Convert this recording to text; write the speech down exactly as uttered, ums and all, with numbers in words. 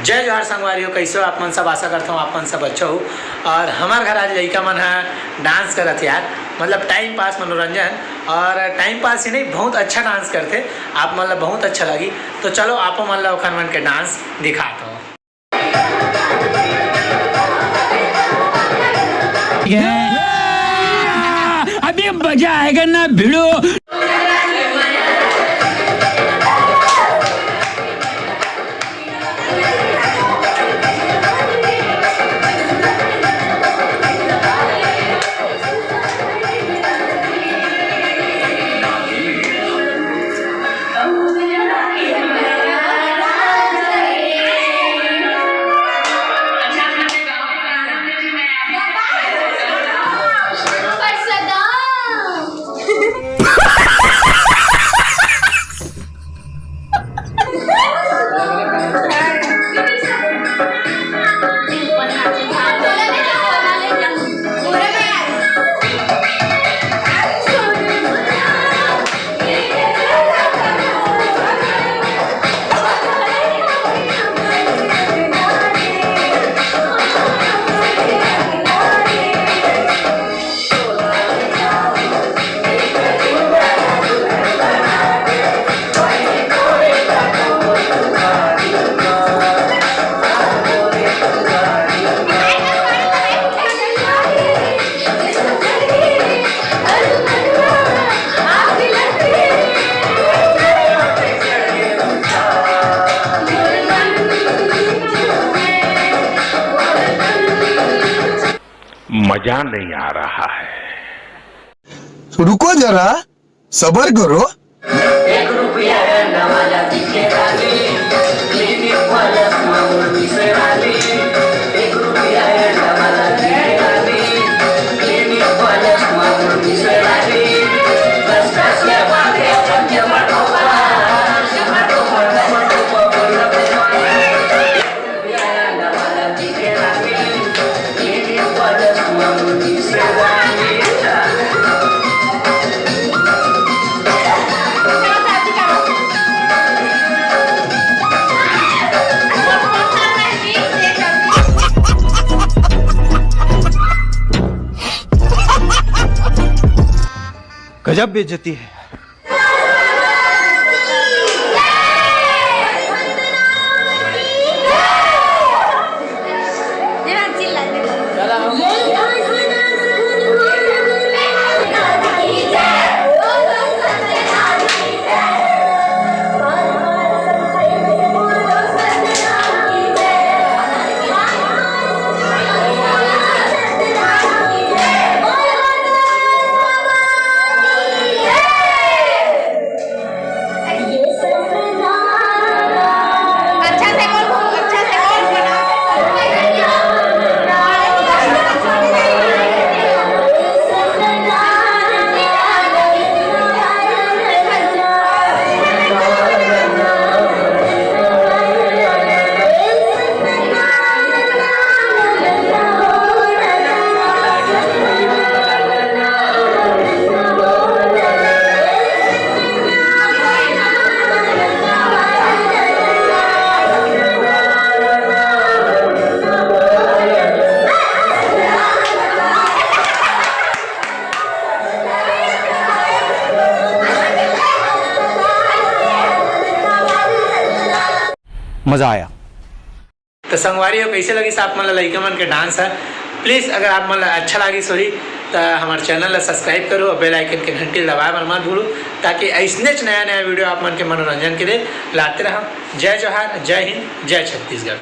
जय जोहार संगवारी हो, कैसे हो आप मन सब? आशा करता हूँ आप मन सब अच्छा हो। और हमार घर आज लइका मन ह डांस करत हे यार, मतलब टाइम पास, मनोरंजन, और टाइम पास ही नहीं, बहुत अच्छा डांस करथे। आप मन ला बहुत अच्छा लगी। तो चलो, आपो मन ला ओखर मन के डांस दिखात हो। अभी मजा आएगा ना भिड़ो। मजा नहीं आ रहा है। रुको जरा, सबर करो। गजब बेइज्जती है। मजा आया। तो संगवारी हो, कैसे लगिस आप मन ला लइका मन के डांस ह? प्लीज, अगर आप मन ला अच्छा लागिस होही, त हमार चैनल ला सब्सक्राइब करो और बेल आइकन के घंटी ला दबाए बर मत भूलो, ताकि ऐसनेच नया नया वीडियो आप मन के मनोरंजन के लिए लाते रहम। जय जोहार, जय हिंद, जय छत्तीसगढ़।